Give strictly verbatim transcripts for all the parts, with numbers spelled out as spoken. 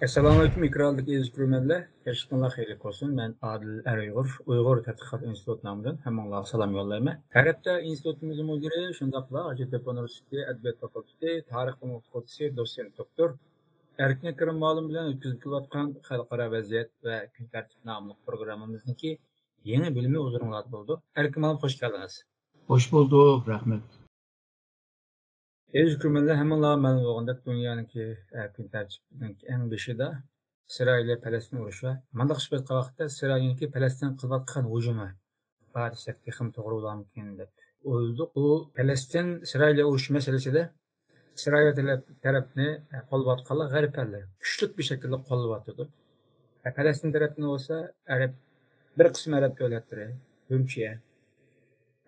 ئەسسالامۇئەلەيكۇم، ئېكرانلىق ئەزىز كۆرۈرمەنلەر. كەچلىكىڭلار خەيرلىك بولسۇن. مەن ئادىل ئەر ئۇيغۇر، ئۇيغۇر تەتقىقات ئىنستىتۇتى نامىدىن ھەممىڭلارغا سالام يوللايمەن. ھەر ھەپتە ئىنستىتۇتىمىزنىڭ مۇدىرى، شۇنداقلا ھاجەتتېپە ئۇنىۋېرسىتېتى ئەدەبىيات فاكۇلتېتى تارىخ بۆلۈمى ئوقۇتقۇچىسى، دوتسېنت دوكتور ئەركىن كېرىم مۇئەللىم بىلەن ئۆتكۈزۈپ كېلىۋاتقان خەلقئارا ۋەزىيەت ۋە كۈن تەرتىپ ناملىق پروگراممىمىزنىڭكى يېڭى بۆلۈمى ھۇزۇرۇڭلاردا بولىدۇ. ئەركىن مۇئەللىم، خوش كەلدىڭىز. خوش بولدۇق، رەھمەت. ئەزىز كۆرۈرمەنلەر، ھەممىڭلارغا مەلۇم بولغاندەك، دۇنيانىڭكى، ئە، كۈن تەرتىپىنىڭ ئەڭ بېشىدا ئىسرائىلىيە پەلەستىن ئۇرۇشى بار. مانداق سۈپەت قىلغان ۋاقىتتا ئىسرائىلىيەنىڭكى پەلەستىن قىلىۋاتقان ھۇجۇمى بار دېسەك تېخىمۇ توغرا بولارمىكىن دەپ ئويلىدۇق. بۇ پەلەستىن ئىسرائىلىيە ئۇرۇشى مەسىلىسىدە ئىسرائىلىيە تەرەپ-، تەرەپنى، ئە، قوللاۋاتقانلار غەرب ئەللىرى كۈچلۈك بىر شەكىلدە قوللاۋاتىدۇ. ئە، پەلەستىن تەرەپنى بولسا ئەرەب، بىر قىسىم ئەرەب دۆلەتلىرى، تۈركىيە،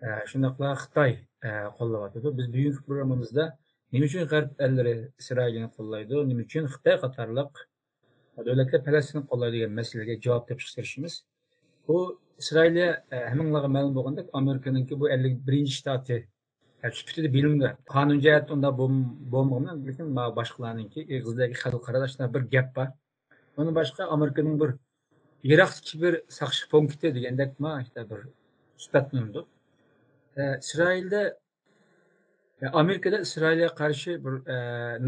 ئە، شۇنداقلا خىتاي، ئە، قوللاۋاتىدۇ. بىز بۈگۈنكى پروگراممىمىزدا نېمە ئۈچۈن غەرب ئەللىرى ئىسرائىلىيەنى قوللايدۇ، نېمە ئۈچۈن خىتاي قاتارلىق دۆلەتلەر پەلەستىننى قوللايدۇ دېگەن مەسىلىگە جاۋاب تېپىشقا تىرىشىمىز. بۇ ئىسرائىلىيە، ئە، ھەممىڭلارغا مەلۇم بولغاندەك، ئامېرىكىنىڭكى بۇ ئەللىك بىرىنچى شتاتى، ئە، سۈپىتىدە بىلىنىدۇ. قانۇن جەھەتتە ئۇنداق بولم-، بولمىغان، لېكىن ما-، باشقىلارنىڭكى ئېغىزدىكى خەلقئارا شۇنداق بىر گەپ بار. ئۇنىڭ باشقا ئامېرىكىنىڭ بىر يىراقتىكى بىر ساقچى پونكىتى دېگەندەكما، ئىشتە بىر سۈپەتلىنىدۇ. ئە، ئىسرائىلدە، ئە، ئامېرىكىدا ئىسرائىلگە قارشى بىر، ئە،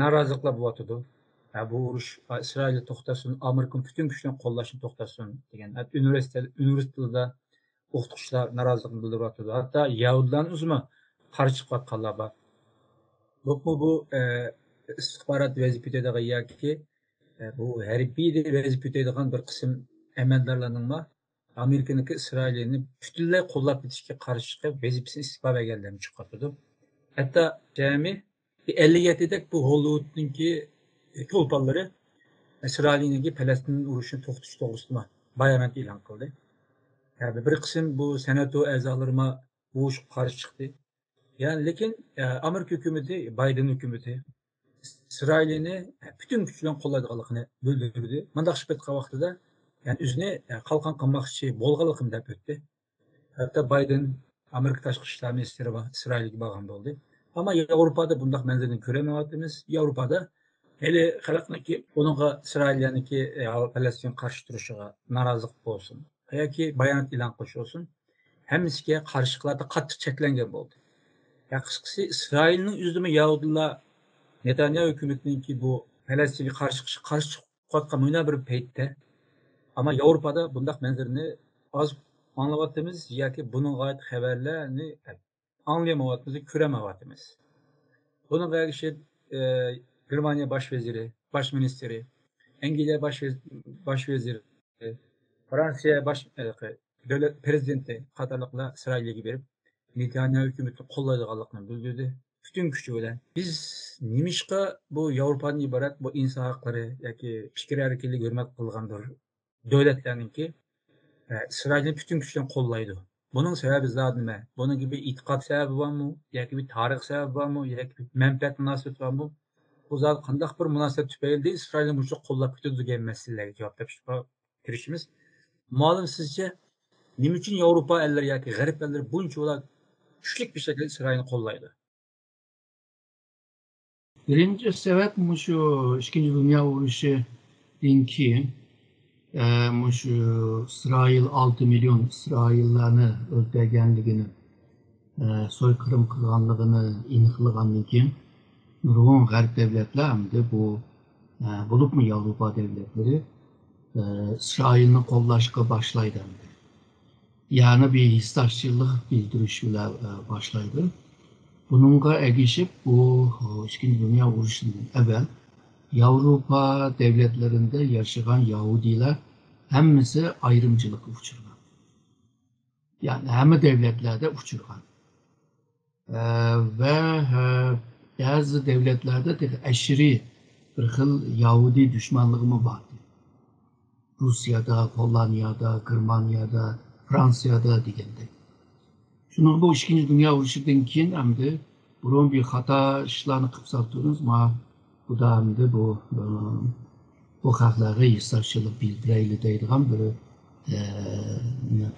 نارازىلىقلار بولۇۋاتىدۇ. ئە، بۇ ئۇرۇش، ئە، ئىسرائىلدە توختاتسۇن، ئامېرىكىنىڭ پۈتۈن كۈچىنى قوللاشنى توختاتسۇن دېگەن. ئە، ئۇنىۋېرسىتېت، ئۇنىۋېرسىتېتلاردا ئوقۇتقۇچىلار نارازىلىقىنى بىلدۈرۈۋاتىدۇ. ھەتتا يەھۇدىيلارنىڭ ئۆزىمۇ قارشى چىقىۋاتقانلار بار. بولۇپمۇ بۇ، ئە، ئىستىخبارات ۋەزىپە ئۆتەيدىغان ياكى، ئە، بۇ ھەربىي ۋەزىپە ئۆتەيدىغان بىر قىسىم ئەمەلدارلارنىڭمۇ ئامېرىكىنىڭكى ئىسرائىلنى پۈتۈنلەي قوللاپ كېتىشكە قارشى چىقىپ، ۋەزىپىسىدىن ئىستېپا بەرگەنلەرنى چىقىرىۋاتىدۇ. ھەتتا جەمئىي ئەللىك يەتتىدەك بۇ ھوللىۋۇدنىڭكى، ئە، چولپانلىرى ئىسرائىلنىڭكى پەلەستىن ئۇرۇشىنى توختىتىش توغرىسىدا بايانات ئېلان قىلدى. يەنى بىر قىسىم بۇ سېناتو ئەزالىرىمۇ بۇ ئىشقا قارشى چىقتى. يەنى لېكىن، ئە، ئامېرىكا ھۆكۈمىتى، بايدېن ھۆكۈمىتى ئىسرائىلنى پۈتۈن كۈچى بىلەن قوللايدىغانلىقىنى بىلدۈردى. مۇنداق سۈپەت قىلغان ۋاقتىدا، يەنى ئۆزىنى، ئە، قالقان قىلماقچى بولغانلىقىنى دەپ ئۆتتى. ھەتتا بايدېن ئامېرىكا تاشقى ئىشلار مىنىستىرى بار، ئىسرائىلگە بارغان بولدى. ئەمما ياۋروپادا بۇنداق مەنزىرىنى كۆرەلمەيۋاتىمىز. ياۋروپادا ھېلى خەلقنىڭكى ئۇنىڭغا ئىسرائىلنىڭكى، ئە، پەلەستىنگە قارشى تۇرۇشىغا نارازىلىق بولسۇن ياكى بايانات ئېلان قىلىش بولسۇن، ھەممىسىگە قارشىلىقلاردا قاتتىق چەكلەنگەن بولدى. يا قىسقىسى، ئىسرائىلنىڭ ئۆزىمۇ يەھۇدىيلار نېتانياھۇ ھۆكۈمىتىنىڭكى بۇ پەلەستىنگە قارشى چىقىشىغا قارشى چىقىۋاتقان مۇنداق بىر پەيتتە، ئەمما ياۋروپادا بۇنداق مەنزىرىنى ئاز ئاڭلاۋاتىمىز ياكى بۇنىڭغا ئائىت خەۋەرلەرنى ئاڭلىيالمايۋاتىمىز، كۆرەلمەيۋاتىمىز. بۇنىڭغا ئەگىشىپ، ئە، گېرمانىيە باش ۋەزىرى، باش مىنىستىرى، ئەنگلىيە باش ۋەز-، باش ۋەزىرى، فرانسىيە باش، ئە، دۆلەت پرېزىدېنتى قاتارلىقلار ئىسرائىلگە بېرىپ، نېتانياھۇ ھۆكۈمىتىنى قوللايدىغانلىقىنى بىلدۈردى. پۈتۈن كۈچى بىلەن. بىز نېمىشقا بۇ ياۋروپادىن ئىبارەت بۇ ئىنسان ھەقلىرى ياكى پىكىر ئەركىنلىكى ھۆرمەت قىلغان بىر دۆلەتلەرنىڭكى، ئە، ئىسرائىلنى پۈتۈن كۈچى بىلەن قوللايدۇ؟ بۇنىڭ سەۋەبى زادى نېمە؟ بۇنىڭ بىر ئېتىقاد سەۋەبى بارمۇ؟ ياكى بىر تارىخ سەۋەبى بارمۇ؟ ياكى بىر مەنپەئەت مۇناسىۋىتى بارمۇ؟ بۇ زادى قانداق بىر مۇناسىۋەت تۈپەيلىدىن ئىسرائىلنى مۇشۇ قوللاپ كېتىدۇ دېگەن مەسىلىلەرگە جاۋاب تېپىشقا تىرىشىمىز. مۇئەللىم، سىزچە نېمە ئۈچۈن ياۋروپا ئەللىرى ياكى غەرب ئەللىرى بۇنچىۋالا كۈچلۈك بىر شەكىلدە ئىسرائىلنى قوللايدۇ؟ بىرىنچى سەۋەب مۇشۇ ئىككىنچى دۇنيا ئۇرۇشىدىن كېيىن، ئە، مۇشۇ ئىسرائىل ئالتە مىليون ئىسرائىللارنى ئۆلتۈرگەنلىكىنى، ئە، سويقىرىم قىلغانلىقىنى ئېنىقلىغاندىن كېيىن، نۇرغۇن غەرب دۆلەتلەر ئەمدى بۇ، ئە، بولۇپمۇ ياۋروپا دۆلەتلىرى، ئە، ئىسرائىلنى قوللاشقا باشلايدۇ ئەمدى. يەنى بىر ھېسداشچىلىق بىلدۈرۈش بىلەن، ئە، باشلايدۇ. بۇنىڭغا ئەگىشىپ، بۇ ئىككىنچى دۇنيا ئۇرۇشىدىن ئەۋۋەل ياۋروپا دۆلەتلىرىدە ياشىغان يەھۇدىيلار ھەممىسى ئايرىمچىلىققا ئۇچرىغان. يەنى ھەممە دۆلەتلەردە ئۇچرىغان. ئە، ۋە، ئە، بەزى دۆلەتلەردە تېخى ئەشىرىي بىر خىل يەھۇدىي دۈشمانلىقىمۇ بار ئىدى. روسىيەدە، پولونىيەدە، گېرمانىيەدە، فرانسىيەدە دېگەندەك. شۇنىڭ بۇ ئىككىنچى دۇنيا ئۇرۇشىدىن كېيىن ئەمدى بۇرۇن بىر خاتا ئىشلارنى قىلىپ سالتۇرىمىز، ما بۇدا ئەمدى بۇ، ئە، بۇ خەقلەرگە ھېسداشچىلىق بىلدۈرەيلى دەيدىغان بىر، ئە،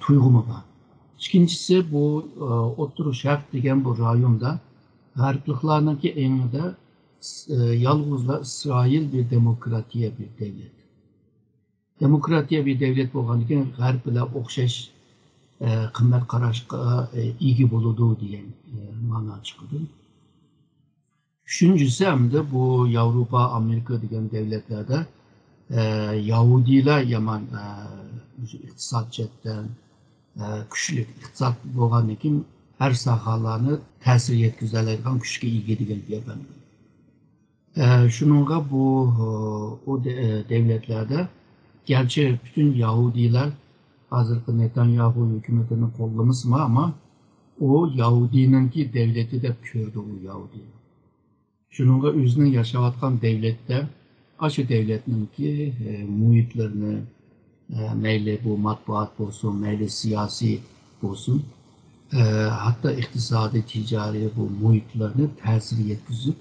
تۇيغۇمۇ بار. ئىككىنچىسى، بۇ، ئە، ئوتتۇرا شەرق دېگەن بۇ رايوندا غەربلىكلارنىڭكى ئېڭىدا، ئە، يالغۇزلا ئىسرائىل بىر دېموكراتىيە، بىر دۆلەت. دېموكراتىيە بىر دەۋلەت بولغاندىكىن غەرب بىلەن ئوخشاش، ئە، قىممەت قاراشقا، ئە، ئىگە بولىدۇ دېگەن، ئە، مانا چىقىدۇ. ئۈچىنچىسى، ئەمدى بۇ ياۋروپا، ئامېرىكا دېگەن دەۋلەتلەردە، ئە، يەھۇدىيلار يامان، ئە، ئىقتىساد جەھەتتىن، ئە، كۈچلۈك، ئىقتىساد بولغاندىن كېيىن ھەر ساھەلەرنى تەسىر يەتكۈزەلەيدىغان كۈچكە ئىگە دېگەن گەپ ئەمدى. ئە، شۇنىڭغا بۇ، ئۇ دە-، دەۋلەتلەردە گەرچە پۈتۈن يەھۇدىيلار ھازىرقى نېتانياھۇ ھۆكۈمىتىنى قوللىمىسىمۇ، ئەمما ئۇ يەھۇدىينىڭكى دەۋلىتى دەپ كۆرىدۇ ئۇ يەھۇدىيلار. شۇنىڭغا ئۆزىنىڭ ياشاۋاتقان دەۋلەتتە، ئاشۇ دەۋلەتنىڭكى، ئە، مۇھىتلىرىنى، ئە، مەيلى بۇ مەتبۇئات بولسۇن، مەيلى سىياسىي بولسۇن، ئە، ھەتتا ئىقتىسادىي، تىجارىي بۇ مۇھىتلارنى تەسىر يەتكۈزۈپ،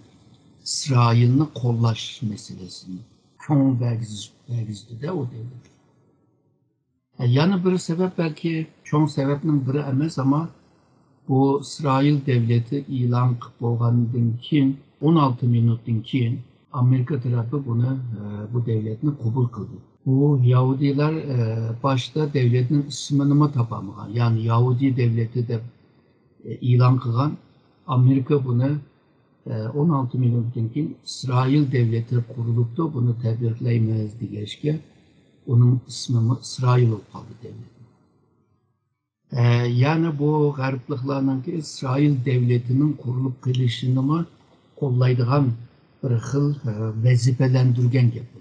ئىسرائىلنى قوللاش مەسىلىسىنى كۆڭۈل بەرگۈزۈش، بەرگۈزدى-دە ئۇ دەۋلەت. يەنە بىر سەۋەب، بەلكى چوڭ سەۋەبنىڭ بىرى ئەمەس، ئەمما بۇ ئىسرائىل دەۋلىتى ئېلان قىلىپ بولغاندىن كېيىن ئون ئالتە مىنۇتتىن كېيىن ئامېرىكا تەرەپى بۇنى، ئە، بۇ دەۋلەتنى قوبۇل قىلدى. بۇ يەھۇدىيلار، ئە، باشتا دەۋلەتنىڭ ئىسمىنىمۇ تاپالمىغان، يەنى يەھۇدىي دەۋلىتى دەپ، ئە، ئېلان قىلغان. ئامېرىكا بۇنى ئون ئالتە مىنۇتتىن كېيىن ئىسرائىل دەۋلىتى قۇرۇلۇپتۇ، بۇنى تەبرىكلەيمىز دېگەچكە، ئۇنىڭ ئىسمىمۇ ئىسرائىل بولۇپ قالدى دەۋلەت. ئە، يەنى بۇ غەربلىكلارنىڭكى ئىسرائىل دەۋلىتىنىڭ قۇرۇلۇپ قېلىشىنىمۇ قوللايدىغان بىر خىل، ئە، ۋەزىپىلەندۈرگەن گەپ بۇ.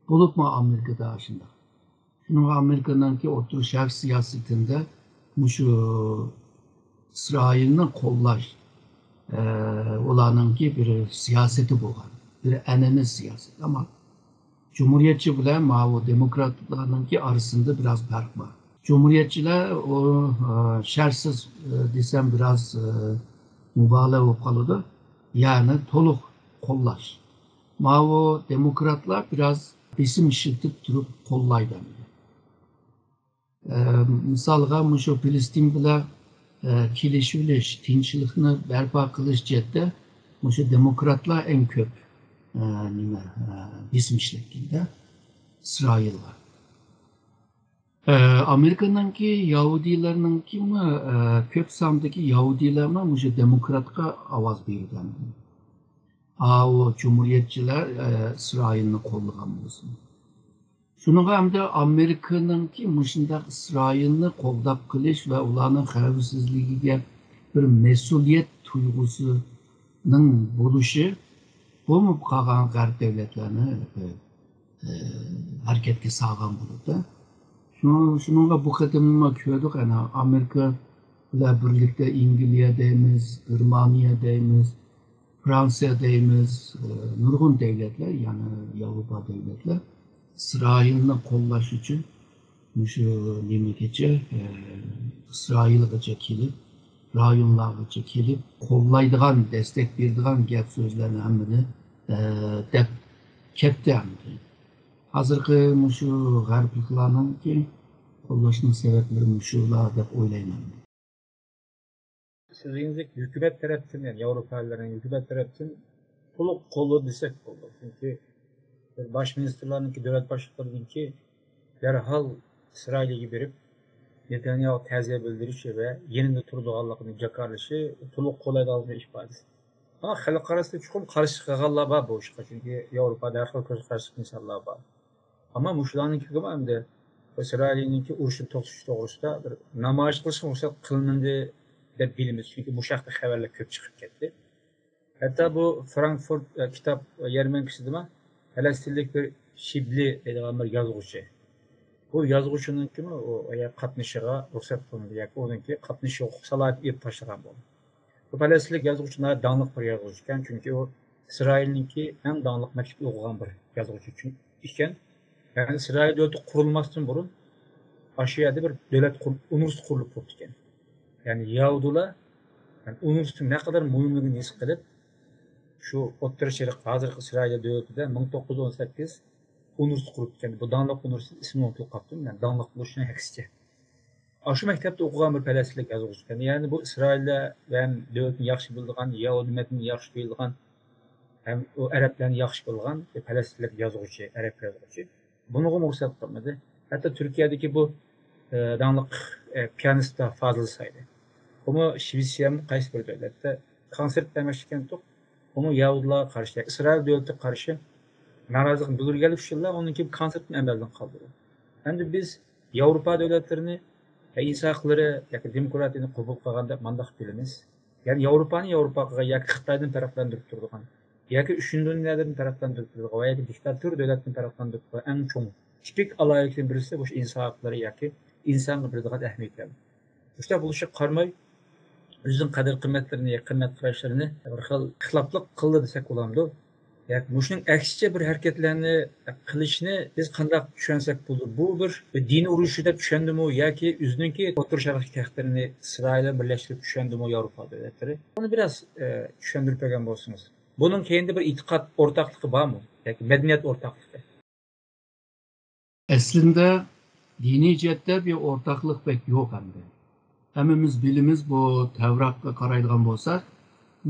بولۇپمۇ ئامېرىكىدا ئاشۇنداق. شۇنىڭغا ئامېرىكىنىڭكى ئوتتۇرا شەرق سىياسىتىندە مۇشۇ ئىسرائىلنى قوللاش، ئە، ئۇلارنىڭكى بىر سىياسىتى بولغان، بىر ئەنئەنە سىياسىتى. ئەمما جۇمھۇرىيەتچى بىلەن ماۋۇ دېموكراتلارنىڭكى ئارىسىدا بىراز پەرق بار. جۇمھۇرىيەتچىلەر ئۇ، ئە، شەرتسىز، ئە، دېسەم بىراز، ئە، مۇبالىغە بولۇپ قالىدۇ. يەنى تولۇق قوللاش. ماۋۇ دېموكراتلار بىراز بېسىم ئىشلىتىپ تۇرۇپ قوللايدۇ. ئە، مىسالغا، مۇشۇ پىلىستىن بىلەن، ئە، كېلىشىۋېلىش، تىنچلىقنى بەرپا قىلىش جەھەتتە مۇشۇ دېموكراتلار ئەڭ كۆپ، ئە، نېمە، ئە، بېسىم ئىشلەتكەندە ئىسرائىلغا. ئە، ئامېرىكىنىڭكى يەھۇدىيلارنىڭكىمۇ، ئە، كۆپ ساندىكى يەھۇدىيلارمۇ مۇشۇ دېموكراتقا ئاۋاز بېرىدۇ. ئاۋۇ جۇمھۇرىيەتچىلەر، ئە، ئىسرائىلنى قوللىغان بولسۇن. شۇنىڭغا ئەمدى ئامېرىكىنىڭكى مۇشۇنداق ئىسرائىلنى قوللاپ قېلىش ۋە ئۇلارنىڭ خەۋپسىزلىكىگە بىر مەسئۇلىيەت تۇيغۇسىنىڭ بولۇشى، بۇمۇ قالغان غەرب دەۋلەتلەرنى، ئە، ئە، ھەرىكەتكە سالغان بولىدۇ. شۇ-، شۇنىڭغا بۇ قېتىممۇ كۆردۇق، ئەنە ئامېرىكا بىلەن بىرلىكتە ئەنگلىيە دەيمىز، گېرمانىيە دەيمىز، فرانسىيە دەيمىز، ئە، نۇرغۇن دەۋلەتلەر، يەنى ياۋروپا دەۋلەتلەر ئىسرائىلنى قوللاش ئۈچۈن مۇشۇ نېمىگىچە، ئە، ئىسرائىلغىچە كېلىپ، رايونلارغىچە كېلىپ، قوللايدىغان، دەستەك بېرىدىغان گەپ سۆزلەرنى ھەممىنى، ئە، دەپ كەتتى ئەمدى. ھازىرقى مۇشۇ غەربلىكلارنىڭكى قوللاشنىڭ سەۋەبلىرى مۇشۇلار دەپ ئويلايمەن. سىز دېگىنىڭىزدەك ھۆكۈمەت تەرەپتىن، يەنى ياۋروپا ئەللىرىنىڭ ھۆكۈمەت تەرەپتىن تولۇق قوللىدى دېسەك بولىدۇ. چۈنكى بىر باش مىنىستىرلارنىڭكى، دۆلەت باشلىقلىرىنىڭكى دەرھال ئىسرائىلگە بېرىپ، نېتانياھۇغا تەزىيە بىلدۈرۈشى ۋە يېنىدا تۇرىدىغانلىقىنى جاكارلىشى تولۇق قوللايدىغانلىقىنىڭ ئىپادىسى. ئەمما خەلق ئارىسىدا چوقۇم قارشى چىقىدىغانلار بار بۇ ئىشقا، چۈنكى ياۋروپادا ھەر خىل كۆز قاراشلىق ئىنسانلار بار. ئەمما مۇشۇلارنىڭكىمۇ ئەمدى ئىسرائىلنىڭكى ئۇرۇشنى توختىتىش توغرىسىدا بىر نامايىش قىلىشقا رۇخسەت قىلىنىندى دەپ بىلىمىز، چۈنكى مۇشۇ ھەقتە خەۋەرلەر كۆپ چىقىپ كەتتى. ھەتتا بۇ فرانكفورت، ئە، كىتاب يەرمەنكىسىدىمۇ پەلەستىنلىك بىر شىبلى دەيدىغان بىر يازغۇچى. بۇ يازغۇچىنىڭكىمۇ ئۇ، ئۇ يەرگە قاتنىشىشىغا رۇخسەت قىلىندى ياكى ئۇنىڭكى قاتنىشىش ھوقۇق سالاھىيىتى ئېلىپ تاشلىغان بولدى. بۇ پەلەستىنلىك يازغۇچى ناھايىتى داڭلىق بىر يازغۇچى ئىكەن، چۈنكى ئۇ ئىسرائىلنىڭكى ئەڭ داڭلىق مەكتەپتە ئوقۇغان بىر يازغۇچى ئۈچۈن ئىكەن. يەنى ئىسرائىل دۆلىتى قۇرۇلماستىن بۇرۇن ئاشۇ يەردە بىر دۆلەت قۇر-، ئۇنىۋېرسىتېت قۇرۇلۇپ بوپتىكەن. يەنى يەھۇدىيلار، يەنى ئۇنىۋېرسىتېتنىڭ نەقەدەر مۇھىملىكىنى ھېس قىلىپ، شۇ ئوتتۇرا شەرق، ھازىرقى ئىسرائىل دۆلىتىدە مىڭ توققۇز يۈز ئون سەككىز ئۇنىۋېرسىتېت قۇرۇپتىكەن. بۇ داڭلىق ئۇنىۋېرسىتېت، ئىسمىنى ئۇنتۇلۇپ قاپتىمەن، يەنى داڭلىق بولۇشىنىڭ ئەكسىچە. ئاشۇ مەكتەپتە ئوقۇغان بىر پەلەستىنلىك يازغۇچى ئىكەن. يەنى بۇ ئىسرائىل ۋە ھەم دۆلىتىنى ياخشى بىلىدىغان، يەھۇدىي مىللىتىنى ياخشى بىلىدىغان، ھەم ئۇ ئەرەبلەرنى ياخشى بىلىدىغان بىر پەلەستىنلىك يازغۇچى، ئەرەب يازغۇچى. بۇنىڭغىمۇ رۇخسەت قىلمىدى. ھەتتا تۈركىيەدىكى بۇ، ئە، داڭلىق، ئە، پىيانىستا فازىل سايدى. ئۇمۇ شىۋېتسىيەمۇ قايسى بىر دۆلەتتە كونسېرت بەرمەكچى ئىكەنتۇق. ئۇمۇ يەھۇدىيلارغا قارشى، ئىسرائىل دۆلىتىگە قارشى نارازىلىقنى بىلدۈرگەنلىكى ئۈچۈنلا ئۇنىڭ كېيىن كونسېرتنى ئەمەلدىن قالدۇردى. ئەمدى بىز ياۋروپا دۆلەتلىرىنى، ئە، ئىنسان ھەقلىرى ياكى دېموكراتىيەنى قوبۇل قىلغان دەپ مانداق بىلىمىز. يەنى ياۋروپانى ياۋروپا قىلغان ياكى خىتايدىن پەرقلەندۈرۈپ تۇرىدىغان ياكى ئۈچىنچى دۇنيالارنى پەرقلەندۈرۈپ تۇرىدىغان ۋە ياكى دىكتاتور دۆلەتنى پەرقلەندۈرۈپ تۇرىدىغان ئەڭ چوڭ تىپىك ئالاھىدىلىكتىن بىرسى مۇشۇ ئىنسان ھەقلىرى ياكى ئىنسانغا بېرىدىغان ئەھمىيەتلەر. مۇشۇنداق بولۇشىغا قارىماي، ئۆزىنىڭ قەدىر-قىممەتلىرىنى، قىممەت-قاراشلىرىنى بىر خىل خىلاپلىق قىلدى دېسەك بولامدۇ؟ ياكى مۇشۇنىڭ ئەكسىچە بىر ھەرىكەتلەرنى قىلىشنى بىز قانداق چۈشەنسەك بولىدۇ؟ بۇ بىر، بىر دىن ئۇرۇشى دەپ چۈشەندىمۇ ياكى ئۆزىنىڭكى ئوتتۇرا شەرقتىكى ھەقلىرىنى ئىسرائىل بىلەن بىرلەشتۈرۈپ چۈشەندىمۇ ياۋروپا دۆلەتلىرى؟ بۇنى بىراز، ئە، چۈشەندۈرۈپ بەرگەن بولسىڭىز. بۇنىڭ كەينىدە بىر ئېتىقاد ئورتاقلىقى بارمۇ؟ ياكى مەدەنىيەت ئورتاقلىقى؟ ئەسلىندە دىنىي جەھەتتە بىر ئورتاقلىق بەك يوق ئەمدى. ھەممىمىز بىلىمىز، بۇ تەۋراتقا قارايدىغان بولساق،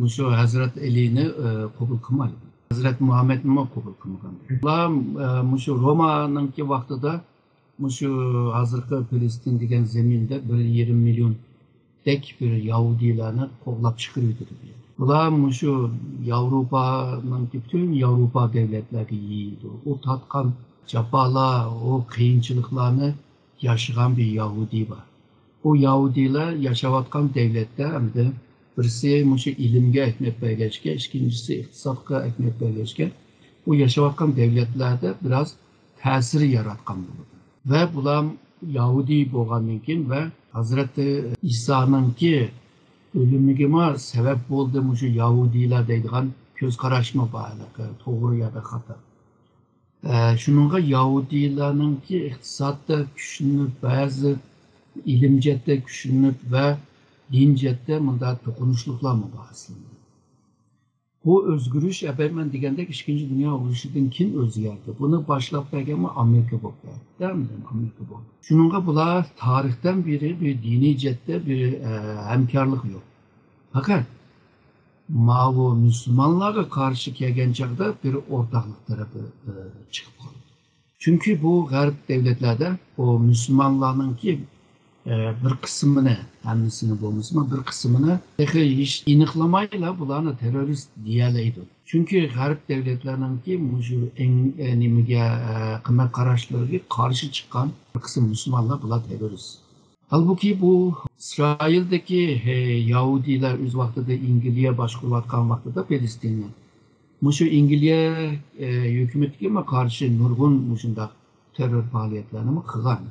مۇشۇ ھەزرەت ئەلىنى، ئە، قوبۇل قىلمايدۇ. ھەزرەت مۇھەممەدنىمۇ قوبۇل قىلمىغان. ئۇلار، ئە، مۇشۇ رومانىڭكى ۋاقتىدا مۇشۇ ھازىرقى پىلىستىن دېگەن زېمىندا بىر يېرىم مىليون دەك بىر يەھۇدىيلارنى قوغلاپ چىقىرىۋېتىدۇ. بۇلار مۇشۇ ياۋروپانىڭكى، پۈتۈن ياۋروپا دۆلەتلەرگە يېيىلىدۇ. ئۇ تارتقان جاپالار، ئۇ قىيىنچىلىقلارنى ياشىغان بىر يەھۇدىي بار. ئۇ يەھۇدىيلار ياشاۋاتقان دۆلەتتە ئەمدى بىرسى مۇشۇ ئىلىمگە ئەھمىيەت بەرگەچكە، ئىككىنچىسى ئىقتىسادقا ئەھمىيەت بەرگەچكە، ئۇ ياشاۋاتقان دۆلەتلەردە بىراز تەسىر ياراتقان بولىدۇ. ۋە بۇلار يەھۇدىي بولغاندىن كېيىن ۋە ھەزرىتى ئىسانىڭكى ئۆلۈمىگىمۇ سەۋەب بولدى مۇشۇ يەھۇدىيلار دەيدىغان كۆز قاراشمۇ بار، ھېلىقى توغرا يا خاتا. ئە، شۇنىڭغا يەھۇدىيلارنىڭكى ئىقتىسادتا كۈچلىنىپ، بەزى ئىلىم جەھەتتە كۈچلىنىپ ۋە دىن جەھەتتە مۇنداق توقۇنۇشلۇقلارمۇ بار ئەسلىدە. بۇ ئۆزگىرىش، ئەبەيمەن دېگەندەك، ئىككىنچى دۇنيا ئۇرۇشىدىن كېيىن ئۆزگەردى. بۇنى باشلاپ بەرگەنمۇ ئامېرىكا بولۇپ بەردى، ئامېرىكا بولدى. شۇنىڭغا بۇلار تارىختىن بېرى بىر دىنىي جەھەتتە بىر، ئە، ھەمكارلىق يوق. پەقەت ماۋۇ مۇسۇلمانلارغا قارشى كەلگەن چاغدا بىر ئورتاقلىق تەرەپى، ئە، چىقىپ قالدى. چۈنكى بۇ غەرب دۆلەتلەردە بۇ مۇسۇلمانلارنىڭكى، ئە، بىر قىسمىنى، ھەممىسىنى بولمىسىمۇ، بىر قىسمىنى تېخى ھېچ ئېنىقلىمايلا بۇلارنى تېررورىست دېيەلەيدۇ. چۈنكى غەرب دۆلەتلەرنىڭكى مۇشۇ ئەڭ، ئە، نېمىگە، ئە، قىممەت قاراشلىرىغا قارشى چىققان بىر قىسىم مۇسۇلمانلار بۇلار تېررورىست. ھالبۇكى، بۇ ئىسرائىلدىكى، ھە، يەھۇدىيلار ئۆز ۋاقتىدا ئەنگلىيە باشقۇرۇۋاتقان ۋاقتىدا پەلەستىننى، مۇشۇ ئەنگلىيە، ئە، ھۆكۈمىتىگە قارشى نۇرغۇن مۇشۇنداق تېررور پائالىيەتلەرنىمۇ قىلغان.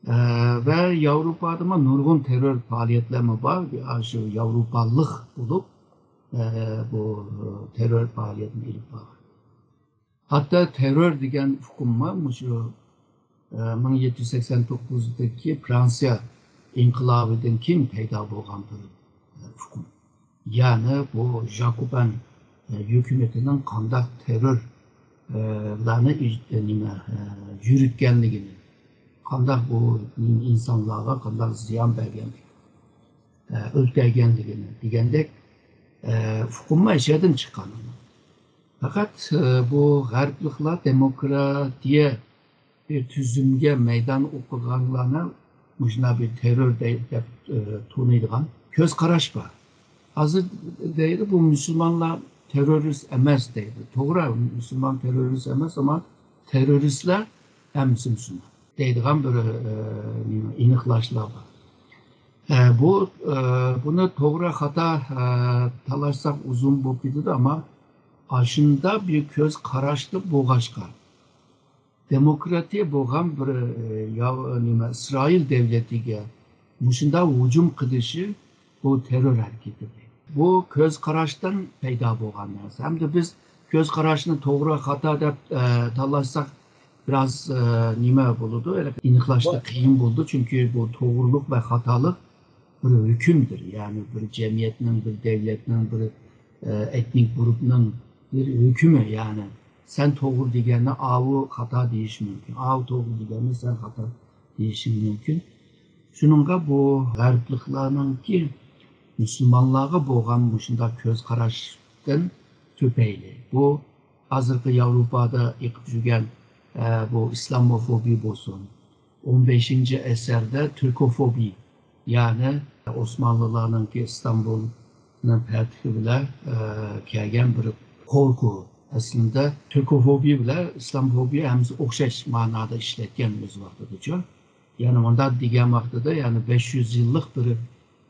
ئە، ۋە ياۋروپادىمۇ نۇرغۇن تېررور پائالىيەتلەرمۇ بار. ئاشۇ ياۋروپالىق بولۇپ، ئە، بۇ تېررور پائالىيەتنى ئېلىپ بارغان. ھەتتا تېررور دېگەن ئۇقۇممۇ مۇشۇ، ئە، مىڭ يەتتە يۈز سەكسەن توققۇزدىكى فرانسىيە ئىنقىلابىدىن كېيىن پەيدا بولغان بىر، ئە، ئۇقۇم. يەنى بۇ ژاكوبەن، ئە، ھۆكۈمىتىنىڭ قانداق تېررور، ئە، لارنى ئىج-، ئە، نېمە، ئە، يۈرۈتكەنلىكىنى، قانداق بۇ ئىنسانلارغا قانداق زىيان بەرگەنلىكىنى، ئە، ئۆلتۈرگەنلىكىنى دېگەندەك، ئە، ئۇقۇممۇ ئەشەدىن چىققان. پەقەت، ئە، بۇ غەربلىكلەر دېموكراتىيە بىر تۈزۈمگە مەيدان ئوقۇغانلارنى مۇشۇنداق بىر تېررور دەي-، دەپ، ئە، تونۇيدىغان كۆز قاراش بار. ھازىر دەيدۇ، بۇ مۇسۇلمانلار تېررورىست ئەمەس دەيدۇ. توغرا، مۇسۇلمان تېررورىست ئەمەس، ئەمما تېررورىستلار ھەممىسى مۇسۇلمان دەيدىغان بىر، ئە، ئېنىقلاشلار بار. ئە، بۇ، ئە، بۇنى توغرا خاتا، ئە، تالاشساق ئۇزۇن بولۇپ كېتىدۇ، ئەمما ئاشۇنداق بىر كۆز قاراشتا بولغاچقا، دېموكراتىيە بولغان بىر، ئە، يا-، نېمە، ئىسرائىل دۆلىتىگە مۇشۇنداق ھۇجۇم قىلىشى بۇ تېررور ھەرىكىتى. بۇ كۆز قاراشتىن پەيدا بولغان نەرسە. ھەمدە بىز كۆز قاراشنى توغرا، خاتا دەپ، ئە، تاللاشساق، بىراز، ئە، نېمە بولىدۇ، ئېنىقلاشتا قىيىن بولىدۇ. چۈنكى بۇ توغرىلىق ۋە خاتالىق بىر ھۆكۈمدۇر. يەنى بىر جەمئىيەتنىڭ، بىر دۆلەتنىڭ، بىر، ئە، ئېتنىك گۇرۇپنىڭ بىر ھۆكمى. يەنى سەن توغرا دېگەننى ئاۋۇ خاتا دېيىشى مۇمكىن، ئاۋۇ توغرا دېگەننى سەن خاتا دېيىشىڭ مۇمكىن. شۇنىڭغا بۇ غەربلىكلارنىڭكى مۇسۇلمانلارغا بولغان مۇشۇنداق كۆز قاراشتىن تۈپەيلى، بۇ ھازىرقى ياۋروپادا ئېقىپ يۈرگەن ئە، بۇ ئىسلاموفوبىيە بولسۇن. ئون بەشىنچى ئەسىردە تۈركوفوبىيە، يەنى ئوسمانلىلارنىڭكى ئىستانبۇلنىڭ پەتھى بىلەن، ئە، كەلگەن بىر قورقۇ. ئەسلىدە تۈركوفوبىيە بىلەن ئىسلامفوبىيە ھەممىسى ئوخشاش مەنادا ئىشلەتكەن ئۆز ۋاقتىدىچۇ. يەنى مۇنداق دېگەن ۋاقتىدا، يەنى بەش يۈز يىللىق بىر،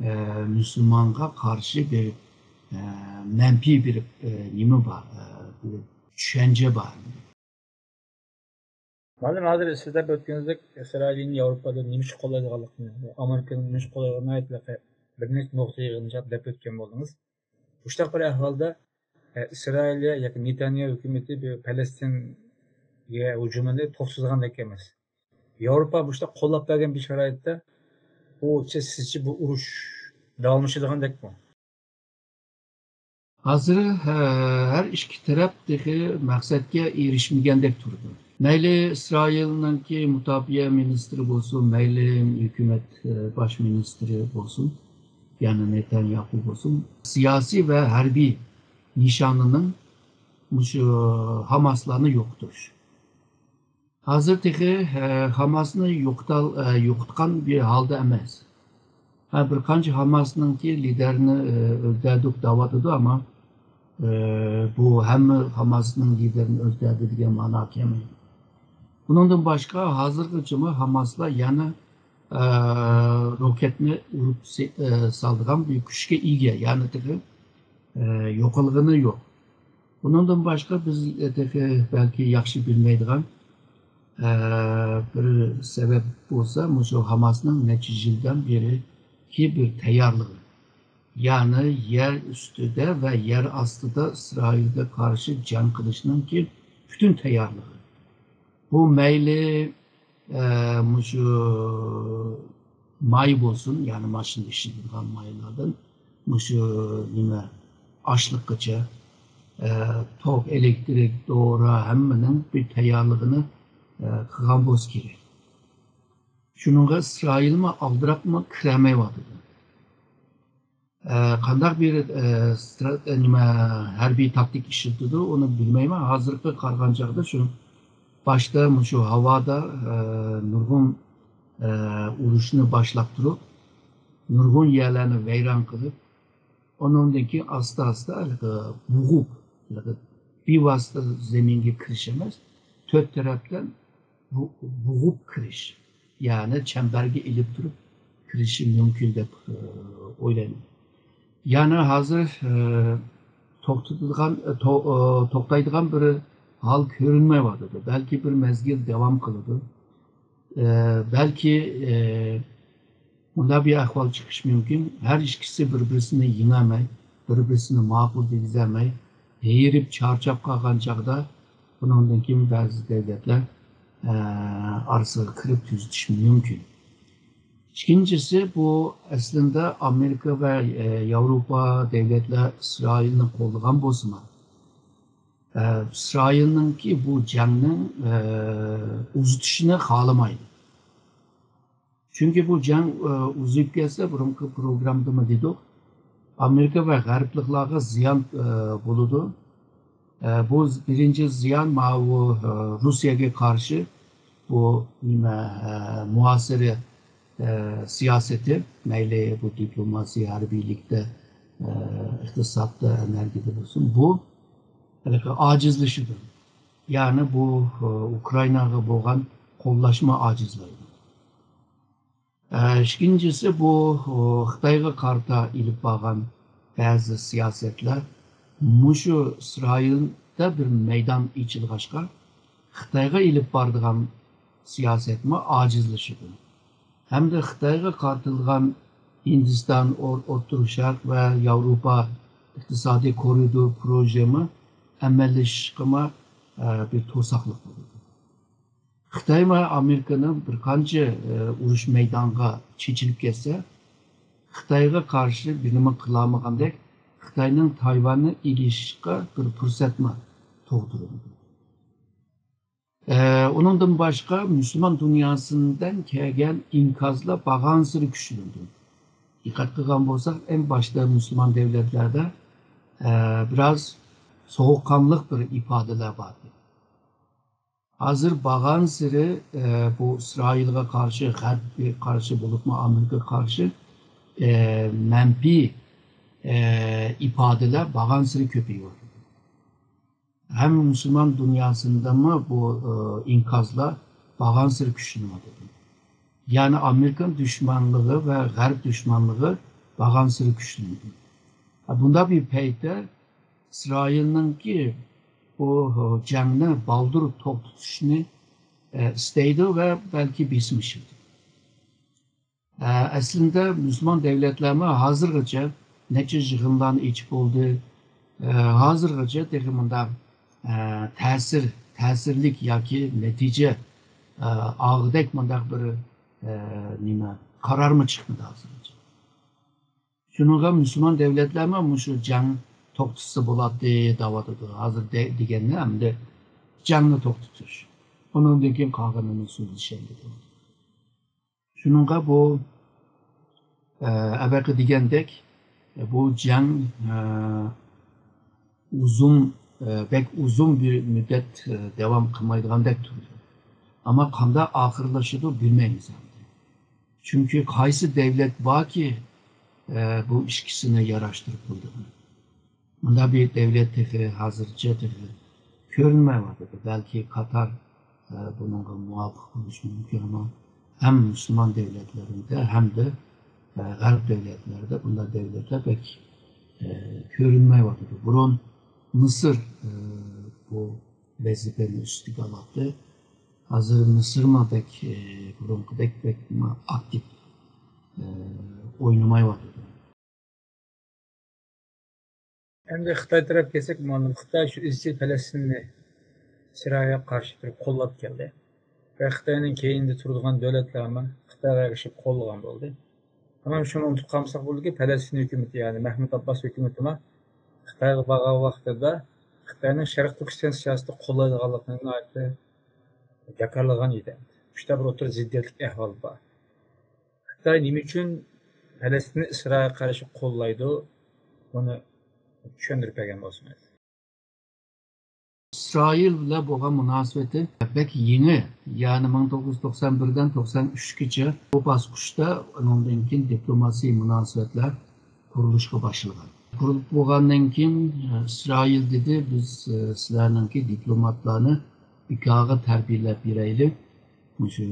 ئە، مۇسۇلمانغا قارشى بىر، ئە، مەنپىي بىر، ئە، نېمە بار، ئە، بىر چۈشەنچە بار. مۇئەللىم، ھازىر سىز دەپ ئۆتكىنىڭىزدەك، ئىسرائىلنى ياۋروپادا نېمە ئۈچۈن قوللايدىغانلىقىنى، ئامېرىكىنى نېمە ئۈچۈن قوللايدىغانلىقىنى بىر نەچچە نۇقتا يىغىنچاق دەپ ئۆتكەن بولدىڭىز. مۇشۇنداق بىر ئەھۋالدا، ئە، ئىسرائىلىيە ياكى نېتانياھۇ ھۆكۈمىتى بىر پەلەستىنگە ھۇجۇمنى توختىتىدىغاندەك ئەمەس. ياۋروپا مۇشۇنداق قوللاپ بەرگەن بىر شارائىتتا، بۇ سىزچە بۇ ئۇرۇش داۋاملىشىدىغاندەكمۇ؟ ھازىر، ھە، ھەر ئىككى تەرەپ تېخى مەقسەتكە ئېرىشمىگەندەك تۇرىدۇ. مەيلى ئىسرائىلنىڭكى مۇداپىئە مىنىستىرى بولسۇن، مەيلى ھۆكۈمەت، ئە، باش مىنىستىرى بولسۇن، يەنى نېتانياھۇ بولسۇن، سىياسىي ۋە ھەربىي نىشانىنىڭ مۇشۇ ھاماسلارنى يوقىتىش. ھازىر تېخى، ئە، ھاماسنى يوقىتال-، ئە، يوقىتقان بىر ھالدا ئەمەس. ھە، بىر قانچە ھاماسنىڭكى لىدېرىنى، ئە، ئۆلتۈردۇق دەۋاتىدۇ، ئەمما، ئە، بۇ ھەممە ھاماسنىڭ لىدېرىنى ئۆلتۈردى دېگەن مەناغا كەلمەيدۇ. بۇنىڭدىن باشقا، ھازىرغىچىمۇ ھاماسلار يەنە، ئە، روكېتنى ئۇرۇپ سې-، ئە، سالىدىغان بىر كۈچكە ئىگە، يەنى تېخى، ئە، يوقالغىنى يوق. بۇنىڭدىن باشقا بىز، ئە، تېخى بەلكى ياخشى بىلمەيدىغان، ئە، بىر سەۋەب بولسا، مۇشۇ ھاماسنىڭ نەچچە يىلدىن بېرىكى بىر تەييارلىقى. يەنى يەر ئۈستىدە ۋە يەر ئاستىدا ئىسرائىلگە قارشى جەڭ قىلىشنىڭكى پۈتۈن تەييارلىقى. بۇ مەيلى، ئە، مۇشۇ ماي بولسۇن، يەنى ماشىنا ئىشلىتىدىغان مايلاردىن، مۇشۇ نېمە، ئاشلىققىچە، ئە، توك، ئېلېكتىرىك، دورا، ھەممىنىڭ بىر تەييارلىقىنى، ئە، قىلغان بولسا كېرەك. شۇنىڭغا ئىسرائىلمۇ ئالدىراپمۇ كىرەلمەيۋاتىدۇ. ئە، قانداق بىر، ئە، سترات-، ئە، نېمە، ھەربىي تاكتىك ئىشلىتىدۇ، ئۇنى بىلمەيمەن. ھازىرقى قارىغان چاغدا شۇ باشتا مۇشۇ ھاۋادا، ئە، نۇرغۇن، ئە، ئۇرۇشنى باشلاپ تۇرۇپ، نۇرغۇن يەرلەرنى ۋەيران قىلىپ، ئۇنىڭدىن كېيىن ئاستا-ئاستا ھېلىقى بوغۇپ، ھېلىقى بىۋاسىتە زېمىنگە كىرىش ئەمەس، تۆت تەرەپتىن بو-، بوغۇپ كىرىش، يەنى چەمبەرگە ئېلىپ تۇرۇپ كىرىشى مۇمكىن دەپ، ئە، ئويلايمەن. يەنى ھازىر، ئە، توختىتىدىغان، ئە، تو-، ئە، توختايدىغان بىر ھال كۆرۈنمەيۋاتىدۇ. بەلكى بىر مەزگىل داۋام قىلىدۇ. ئە، بەلكى، ئە، مۇنداق بىر ئەھۋال چىقىشى مۇمكىن. ھەر ئىككىسى بىر-بىرسىنى يېڭەلمەي، بىر-بىرسىنى ماقۇل دېگۈزەلمەي، ھېرىپ چارچاپ قالغان چاغدا بۇنىڭدىن كېيىن بەزى دۆلەتلەر، ئە، ئارىسىغا كىرىپ تۈزىتىشى مۇمكىن. ئىككىنچىسى، بۇ ئەسلىدە ئامېرىكا ۋە، ئە، ياۋروپا دۆلەتلەر ئىسرائىلنى قوللىغان بولسىمۇ، ئە، ئىسرائىلنىڭكى بۇ جەڭنىڭ، ئە، ئۇزىتىشىنى خالىمايدۇ. چۈنكى بۇ جەڭ، ئە، ئۇزىيىپ كەتسە، بۇرۇنقى پروگراممىدىمۇ دېدۇق، ئامېرىكا ۋە غەربلىكلارغا زىيان، ئە، بولىدۇ. ئە، بۇ بىرىنچى زىيان ماۋۇ، ئە، روسىيەگە قارشى بۇ نېمە، ئە، مۇھاسىرە، ئە، سىياسىتى، مەيلى بۇ دىپلوماسىيە، ھەربىيلىكتە، ئە، ئىقتىسادتا، ئېنېرگىيەدە بولسۇن، بۇ ھېلىقى ئاجىزلىشىدۇ. يەنى بۇ، ئە، ئۇكرائىناغا بولغان قوللاشما ئاجىزلايدۇ. ئە، ئىككىنچىسى، بۇ، ئۇ، خىتايغا قارىتا ئېلىپ بارغان بەزى سىياسەتلەر مۇشۇ ئىسرائىلدە بىر مەيدان ئېچىلغاچقا، خىتايغا ئېلىپ بارىدىغان سىياسەتمۇ ئاجىزلىشىدۇ. ھەمدە خىتايغا قارىتىلغان ھىندىستان، ئور-، ئوتتۇرا شەرق ۋە ياۋروپا ئىقتىسادىي كورىدور پروژىمۇ ئەمەلىيلىشىشقىمۇ، ئە، بىر توساقلىق بولىدۇ. خىتاي ۋە ئامېرىكىنىڭ بىر قانچە، ئە، ئۇرۇش مەيدانغا چېچىلىپ كەتسە، خىتايغا قارشى بىر نېمە قىلالمىغاندەك، خىتاينىڭ تايۋاننى ئېلىشىغا بىر پۇرسەتمۇ تۇغدۇرىدۇ. ئە، ئۇنىڭدىن باشقا، مۇسۇلمان دۇنياسىدىن كەلگەن ئىنكاسلار بارغانسېرى كۈچلىنىدۇ. دىققەت قىلغان بولساق، ئەڭ باشتا مۇسۇلمان دۆلەتلەردە، ئە، بىراز سوغۇققانلىق بىر ئىپادىلەر بار ئىدى. ھازىر بارغانسېرى، ئە، بۇ ئىسرائىلغا قارشى، غەربكە قارشى بولۇپمۇ ئامېرىكىغا قارشى، ئە، مەنپىي، ئە، ئىپادىلەر بارغانسېرى كۆپىيىۋاتىدۇ. ھەم مۇسۇلمان دۇنياسىندىمۇ بۇ، ئە، ئىنكاسلار بارغانسېرى كۈچلىنىۋاتىدۇ. يەنى ئامېرىكان دۈشمەنلىقى ۋە غەرب دۈشمەنلىقى بارغانسېرى كۈچلىنىدۇ. ھە، بۇنداق بىر پەيتتە ئىسرائىلنىڭكى بۇ جەڭنى بالدۇر توختىتىشنى، ئە، ئىستەيدۇ ۋە بەلكى بېسىم ئىشلىتىدۇ. ئە، ئەسلىندە مۇسۇلمان دەۋلەتلەرمۇ ھازىرغىچە نەچچە يىغىنلارنى ئېچىپ بولدى. ئە، ھازىرغىچە تېخى مۇنداق، ئە، تەسىر، تەسىرلىك ياكى نەتىجە، ئە، ئالغۇدەك مۇنداق بىر، ئە، نېمە، قارارمۇ چىقمىدى ھازىرغىچە. شۇنىڭغا مۇسۇلمان دەۋلەتلەرمۇ مۇشۇ جەڭ توختىتسا بولاتتى دەۋاتىدۇ. ھازىر دە-، دېگەننى ئەمدى جەڭنى توختىتىش. ئۇنىڭدىن كېيىن قالغىنىنى سۆزلىشەيلى دەۋاتىدۇ. شۇنىڭغا بۇ، ئە، ئەۋەقە دېگەندەك، بۇ جەڭ، ئە، ئۇزۇن، ئە، بەك ئۇزۇن بىر مۇددەت، ئە، داۋام قىلمايدىغاندەك تۇرىدۇ. ئەمما قانداق ئاخىرلىشىدۇ بىلمەيمىز ئەمدى. چۈنكى قايسى دەۋلەت باركى، ئە، بۇ ئىككىسىنى ياراشتۇرۇپ قويىدىغان؟ مۇنداق بىر دەۋلەت تېخى ھازىرچە تېخى كۆرۈنمەيۋاتىدۇ. بەلكى قاتار، ئە، بۇنىڭغا مۇۋاپىق بولۇشى مۇمكىن، ئەمما ھەم مۇسۇلمان دەۋلەتلىرىدە، ھەمدە، ئە، غەرب دەۋلەتلىرىدە بۇنداق دەۋلەتلەر بەك، ئە، كۆرۈنمەيۋاتىدۇ. بۇرۇن مىسىر، ئە، بۇ ۋەزىپىنى ئۈستىگە ئالاتتى. ھازىر مىسىرمۇ بەك، ئە، بۇرۇنقىدەك بەك ئاكتىپ، ئە، ئوينىمايۋاتىدۇ. ئەمدى خىتاي تەرەپكە كەلسەك، مۇئەللىم، خىتاي شۇ ئىزچىل پەلەستىننى ئىسرائىلگە قارشى تۇرۇپ قوللاپ كەلدى. ۋە خىتاينىڭ كەينىدە تۇرىدىغان دۆلەتلەرمۇ خىتايغا ئەگىشىپ قوللىغان بولدى. ئەمما شۇنى ئۇنتۇپ قالمىساق بولىدۇكى، پەلەستىن ھۆكۈمىتى، يەنى مەھمۇد ئابباس ھۆكۈمىتىمۇ خىتايغا بارغان ۋاقتىدا خىتاينىڭ شەرقىي تۈركىستان سىياسىتىنى قوللايدىغانلىقىنى ناھايىتى جاكارلىغان ئىدى. ئۇچتا بىر ئوتتۇرا زىددىيەتلىك ئەھۋال بار. خىتاي نېمە ئۈچۈن پەلەستىننى ئىسرائىلغا قارشى قوللايدۇ؟ بۇنى چۈشەندۈرۈپ بەرگەن بولسىڭىز. ئىسرائىل بىلەن بولغان مۇناسىۋىتى بەك يېڭى، يەنى مىڭ توققۇز يۈز توقسان بىردىن توقسان ئۈچكىچە بۇ باسقۇچتا، ئۇنىڭدىن كېيىن دىپلوماسىي مۇناسىۋەتلەر قۇرۇلۇشقا باشلىغان. قۇرۇلۇپ بولغاندىن كېيىن، ئىسرائىل دېدى، بىز، سىلەرنىڭكى دىپلوماتلارنى بىكارغا تەربىيەلەپ بېرەيلى. مۇشۇ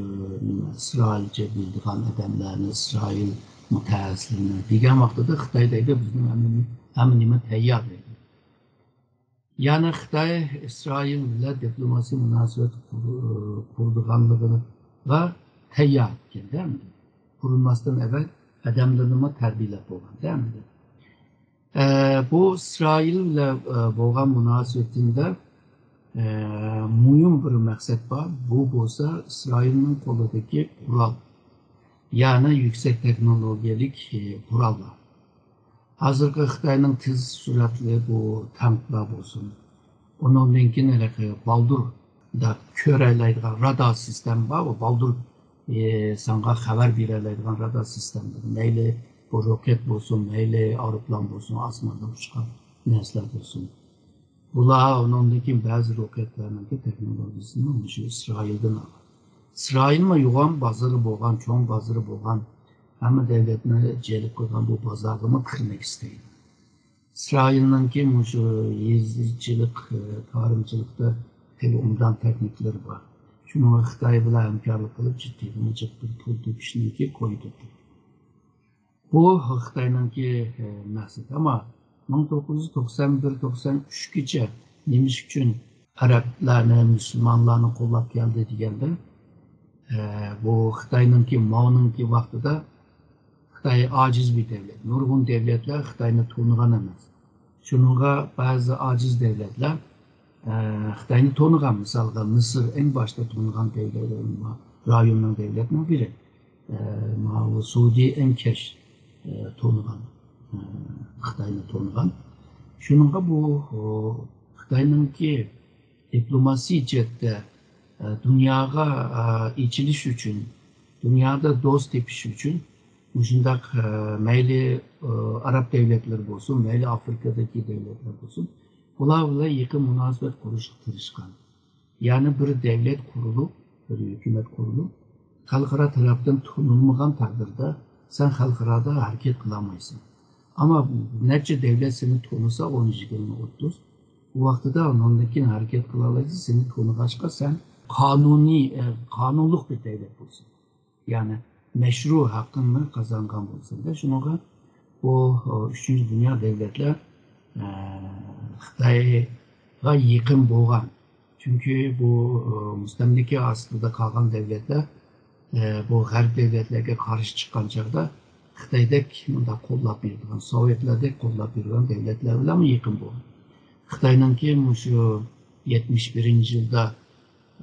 نېمە، ئىسرائىلچە بىلىدىغان ئادەملەرنى، ئىسرائىل مۇتەخەسسىسلىرىنى دېگەن ۋاقتىدا خىتاي دەيدۇ، بىزنىڭ ھەممە، ھەممە نېمە تەييار دەيدۇ. يەنى خىتاي ئىسرائىل بىلەن دىپلوماسىي مۇناسىۋەت قۇر-، قۇرىدىغانلىقىغا تەييار ئىكەندە، قۇرۇلماستىن ئەۋۋەل ئادەملىرىنىمۇ تەربىيەلەپ بولغاندا. ئە، بۇ ئىسرائىل بىلەن، ئە، بولغان مۇناسىۋىتىدە، ئە، مۇھىم بىر مەقسەت بار. بۇ بولسا ئىسرائىلنىڭ قولىدىكى قورال، يەنى يۈكسەك تېخنولوگىيەلىك، ئە، قوراللار. ھازىرقى خىتاينىڭ تېز سۈرئەتلىك بۇ تانكلار بولسۇن، ئۇنىڭدىن كېيىن ھېلىقى بالدۇر دەپ كۆرەلەيدىغان رادار سىستېما بار، ئۇ بالدۇر، ئى، ساڭا خەۋەر بېرەلەيدىغان رادار سىستېما. مەيلى بۇ روكېت بولسۇن، مەيلى ئايروپىلان بولسۇن، ئاسماندا ئۇچقان نەرسىلەر بولسۇن. بۇلار ئۇنىڭدىن كېيىن بەزى روكېتلارنىڭكى تېخنولوگىيىسىنى مۇشۇ ئىسرائىلدىن ئالغان. ئىسرائىلمۇ يوغان بازىرى بولغان، چوڭ بازىرى بولغان، ھەممە دەۋلەتنى جەلپ قىلغان بۇ بازارغىمۇ كىرمەك ئىستەيدۇ. ئىسرائىلنىڭكى مۇشۇ يېزىچىلىق، ئى، تارىمچىلىقتا خېلى ئوبدان تېخنىكىلىرى بار. شۇنىڭغا خىتاي بىلەن ھەمكارلىق قىلىپ، جىددىيلا جىق بىر پۇل تېپىشنىڭكى كويىدۇ. بۇ خىتاينىڭكى، ئى، مەقسىتى. ئەمما مىڭ توققۇز يۈز توقسان بىر توقسان ئۈچكىچە نېمە ئۈچۈن ئەرەبلەرنى، مۇسۇلمانلارنى قوللاپ كەلدى دېگەندە، ئە، بۇ خىتاينىڭكى، ماۋنىڭكى ۋاقتىدا خىتاي ئاجىز بىر دەۋلەت. نۇرغۇن دەۋلەتلەر خىتاينى تونۇغان ئەمەس. شۇنىڭغا بەزى ئاجىز دەۋلەتلەر، ئە، خىتاينى تونۇغان. مىسالغا، مىسىر ئەڭ باشتا تونۇغان دەۋلەت، رايوننىڭ، دەۋلەتنىڭ بىرى. ئە، ماۋۇ سعودىيە ئەڭ كەچ، ئە، تونۇغان، ئە، خىتاينى تونۇغان. شۇنىڭغا بۇ، ئۇ، خىتاينىڭكى دىپلوماسىي جەھەتتە، ئە، دۇنياغا، ئە، ئېچىلىش ئۈچۈن، دۇنيادا دوست تېپىش ئۈچۈن مۇشۇنداق، ئە، مەيلى، ئە، ئەرەب دەۋلەتلىرى بولسۇن، مەيلى ئافرىكادىكى دەۋلەتلەر بولسۇن، بۇلار بىلەن يېقىن مۇناسىۋەت قۇرۇشقا تىرىشقان. يەنى بىر دەۋلەت قۇرۇلۇپ، بىر ھۆكۈمەت قۇرۇلۇپ، خەلقئارا تەرەپتىن تونۇلمىغان تەقدىردە سەن خەلقئارادا ھەرىكەت قىلالمايسەن. ئەمما نەچچە دەۋلەت سېنى تونۇسا، ئون، يىگىرمە، ئوتتۇز، ئۇ ۋاقتىدا ئۇنىڭدىن كېيىن ھەرىكەت قىلالايسەن، سېنى تونۇغاچقا سەن قانۇنىي، ئە، قانۇنلۇق بىر دەۋلەت بولىسەن. يەنى مەشرۇ ھەققىڭنى قازانغان بولىسەن. شۇنىڭغا بۇ، ئە، ئۈچىنچى دۇنيا دەۋلەتلەر، ئە، خىتايغا يېقىن بولغان. چۈنكى بۇ، ئە، مۇستەملىكە ئاستىدا قالغان دەۋلەتلەر، ئە، بۇ غەرب دەۋلەتلەرگە قارشى چىققان چاغدا خىتايدەك مۇنداق قوللاپ بېرىدىغان، سوۋېتلەردەك قوللاپ بېرىدىغان دەۋلەتلەر بىلەنمۇ يېقىن بولغان. خىتاينىڭكى مۇشۇ يەتمىش بىرىنچى يىلدا،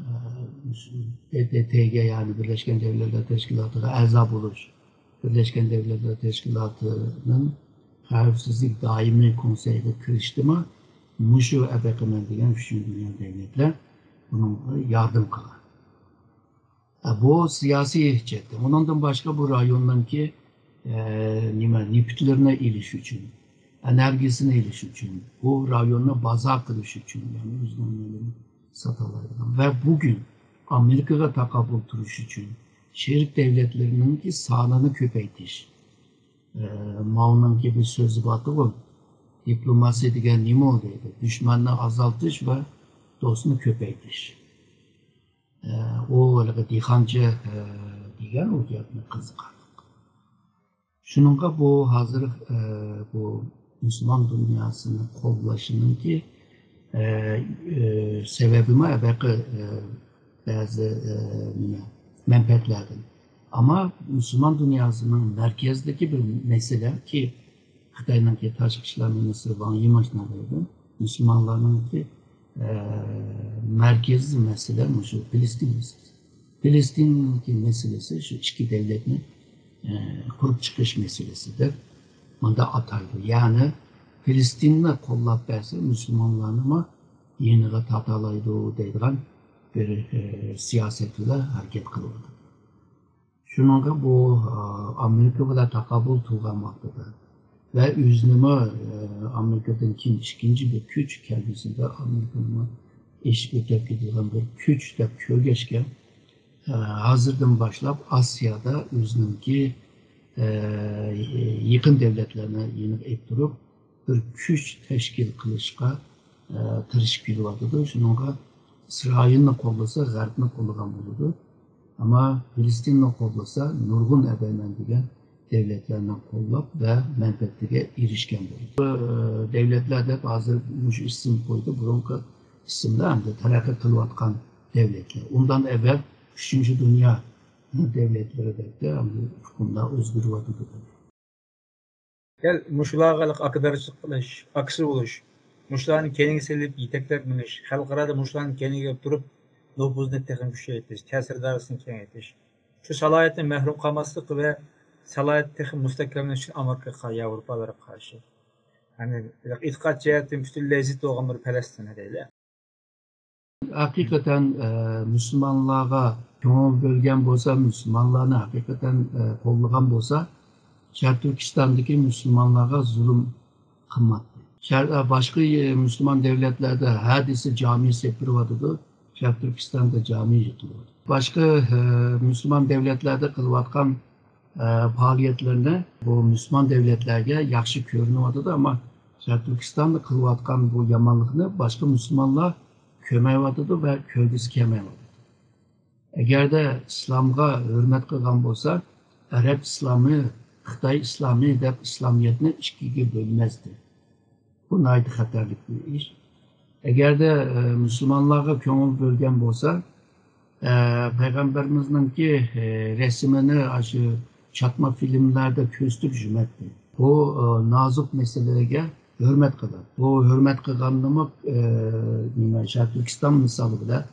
ئە، مۇشۇ ب د ت گ، يەنى بىرلەشكەن دەۋلەتلەر تەشكىلاتىغا ئەزا بولۇش، بىرلەشكەن دەۋلەتلەر تەشكىلاتىنىڭ خەۋپسىزلىك دائىمىي كونسېيىغا كىرىشتىمۇ، مۇشۇ ئەبەقىمەن دېگەن ئۈچىنچى دۇنيا دەۋلەتلەر بۇنىڭغا ياردەم قىلغان. ئە، بۇ سىياسىي جەھەتتىن. ئۇنىڭدىن باشقا بۇ رايوننىڭكى، ئە، نېمە، نېفىتلىرىنى ئېلىش ئۈچۈن، ئېنېرگىيىسىنى ئېلىش ئۈچۈن، بۇ رايوننى بازار قىلىش ئۈچۈن، يەنى ئۆزىنىڭ مېلىنى ساتالايدىغان ۋە بۈگۈن ئامېرىكىغا تاقابىل تۇرۇش ئۈچۈن شېرىك دەۋلەتلىرىنىڭكى سانىنى كۆپەيتىش. ئە، ماۋنىڭكى بىر سۆزى بارتىغۇ، دىپلوماسىيە دېگەن نېمە دەيدۇ؟ دۈشمەننى ئازالتىش ۋە دوستنى كۆپەيتىش. ئە، ئۇ ھېلىقى دېھقانچى، ئە، دېگەن ئۇ گەپنى قىزىقارلىق. شۇنىڭغا بۇ ھازىر، ئە، بۇ مۇسۇلمان دۇنياسىنى قوللىشىنىڭكى، ئە، ئە، سەۋەبىمۇ ئەبەقى، ئە، بەزى، ئە، نېمە، مەنپەئەتلەردىن. ئەمما مۇسۇلمان دۇنياسىنىڭ مەركەزدىكى بىر مەسىلە كى، خىتاينىڭكى تاشقى ئىشلار مىنىستىرى ۋاڭ يىمىڭ شۇنداق دەيدۇ، مۇسۇلمانلارنىڭكى، ئە، مەركىزىي مەسىلە مۇشۇ پىلىستىن مەسىلىسى. پىلىستىندىكى مەسىلىسى شۇ ئىككى دەۋلەتنى، ئە، قۇرۇپ چىقىش مەسىلىسى دەپ مۇنداق ئاتايدۇ. يەنى پىلىستىننى قوللاپ بەرسە، مۇسۇلمانلارنىمۇ يېنىغا تارتالايدۇ دەيدىغان بىر، ئە، سىياسەت بىلەن ھەرىكەت قىلىۋاتىدۇ. شۇنىڭغا بۇ، ئە، ئامېرىكا بىلەن تاقابىل تۇرغان ۋاقتىدا ۋە ئۆزىنىمۇ، ئە، ئامېرىكىدىن كېيىن ئىككىنچى بىر كۈچ، كەلگۈسىدە ئامېرىكىنىمۇ ئېشىپ ئۆتەپ كېتىدىغان بىر كۈچ دەپ كۆرگەچكە، ئە، ھازىردىن باشلاپ ئاسىيادا ئۆزىنىڭكى، ئە، يېقىن دەۋلەتلەرنى يېنىغا ئېلىپ تۇرۇپ، بىر كۈچ تەشكىل قىلىشقا، ئە، تىرىشىپ كېلىۋاتىدۇ. شۇنىڭغا ئىسرائىلنى قوللىسا، غەربنى قوللىغان بولىدۇ. ئەمما پىلىستىننى قوللىسا، نۇرغۇن ئەبەمەن دېگەن دەۋلەتلەرنى قوللاپ ۋە مەنپەئەتىگە ئېرىشكەن بولىدۇ. بۇ، ئە، دەۋلەتلەر دەپ ھازىر مۇشۇ ئىسىم قويدى، بۇرۇنقى ئىسىملەر ئەمدى تەرەققىي قىلىۋاتقان دەۋلەتلەر. ئۇندىن ئەۋۋەل ئۈچىنچى دۇنيا دەۋلەتلىرى دەپتۇ، ئەمدى ئۇقۇملار ئۆزگىرىۋاتىدۇ. دەل مۇشۇلارغا ئاكىدارچىلىق قىلىش، ئاكىسى بولۇش، مۇشۇلارنى كەينىگە سېلىپ يېتەكلەپ مېڭىش، خەلقئارادا مۇشۇلارنى كەينىگە ئېلىپ تۇرۇپ، نوپۇزنى تېخىمۇ كۈچەيتىش، تەسىر دائىرىسىنى كېڭەيتىش، شۇ سالاھىيەتتىن مەھرۇم قالماسلىق ۋە سالاھىيەتنى تېخىمۇ مۇستەھكەملەش ئۈچۈن ئامېرىكىغا، ياۋروپالارغا قارشى، يەنى ئېتىقاد جەھەتتىن پۈتۈنلەي زىت بولغان بىر پەلەستىن دەيلى. ھەقىقەتەن، ئە، مۇسۇلمانلارغا كۆڭۈل بۆلگەن بولسا، مۇسۇلمانلارنى ھەقىقەتەن، ئە، قوللىغان بولسا، شەرقىي تۈركىستاندىكى مۇسۇلمانلارغا زۇلۇم قىلماپتۇ. شەر-، ئە، باشقا، ئە، مۇسۇلمان دەۋلەتلەردە ھە دېسە جامى سېپىرىۋاتىدۇ، شەرقىي تۈركىستاندا جامى يىقىلىۋاتىدۇ. باشقا، ئە، مۇسۇلمان دەۋلەتلەردە قىلىۋاتقان ئە، پائالىيەتلىرىنى بۇ مۇسۇلمان دەۋلەتلەرگە ياخشى كۆرۈنۈۋاتىدۇ، ئەمما شەرقىي تۈركىستاندا قىلىۋاتقان بۇ يامانلىقنى باشقا مۇسۇلمانلار كۆرمەيۋاتىدۇ ۋە كۆرگۈسى كەلمەيۋاتىدۇ. ئەگەردە ئىسلامغا ھۆرمەت قىلغان بولسا، ئەرەب ئىسلامى، خىتاي ئىسلامى دەپ ئىسلامىيەتنى ئىككىگە بۆلمەستى. بۇ ناھايىتى خەتەرلىك بىر ئىش. ئەگەردە، ئە، مۇسۇلمانلارغا كۆڭۈل بۆلگەن بولسا، ئە، پەيغەمبىرىمىزنىڭكى، ئە، رەسىمىنى ئاشۇ چاتما فىلىملەردە كۆرسىتىپ يۈرمەتتى. بۇ، ئە، نازۇك مەسىلىلەرگە ھۆرمەت قىلىدۇ. بۇ ھۆرمەت قىلغاندىمۇ، ئە، نېمە، شەرقىي تۈركىستان مىسالى بىلەن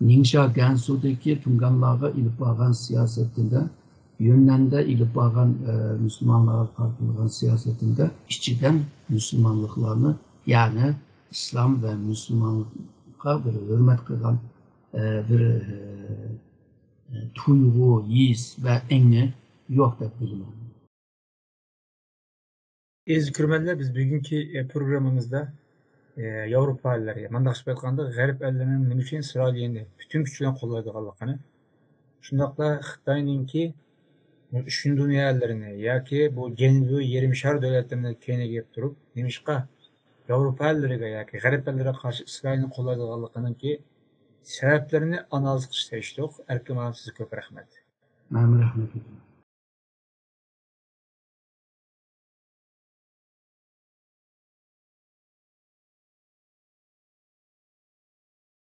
نىڭشا گەنسۇدىكى تۇڭگانلارغا ئېلىپ بارغان سىياسىتىدە، يۈننەندە ئېلىپ بارغان، ئە، مۇسۇلمانلارغا قارىتىلغان سىياسىتىدە ئىچىدىن مۇسۇلمانلىقلارنى، يەنى ئىسلام ۋە مۇسۇلمانلىققا بىر ھۆرمەت قىلغان، ئە، بىر، ئە، تۇيغۇ، ھېس ۋە ئەڭنى يوق دەپ بىلىمەن. ئەزىز كۆرۈرمەنلەر، بىز بۈگۈنكى، ئە، پروگراممىمىزدا ياۋروپا ئەللىرى، مانداقچە ئېيتقاندا، غەرب ئەللىرىنىڭ نېمە ئۈچۈن ئىسرائىلىينى پۈتۈن كۈچى بىلەن قوللايدىغانلىقىنى، شۇنداقلا خىتاينىڭكى ئۈچىنچى دۇنيا ئەللىرىنى ياكى بۇ جەنۇبىي يېرىم شار دۆلەتلىرىنى كەينىگە ئېلىپ تۇرۇپ، نېمىشقا ياۋروپا ئەللىرىگە ياكى غەرب ئەللىرىگە قارشى ئىسرائىلنى قوللايدىغانلىقىنىڭكى سەۋەبلىرىنى ئانالىز قىلىشقا تېگىشلىق. ئەركىن مۇئەللىم، سىزگە كۆپ رەھمەت. مەن رەھمەت.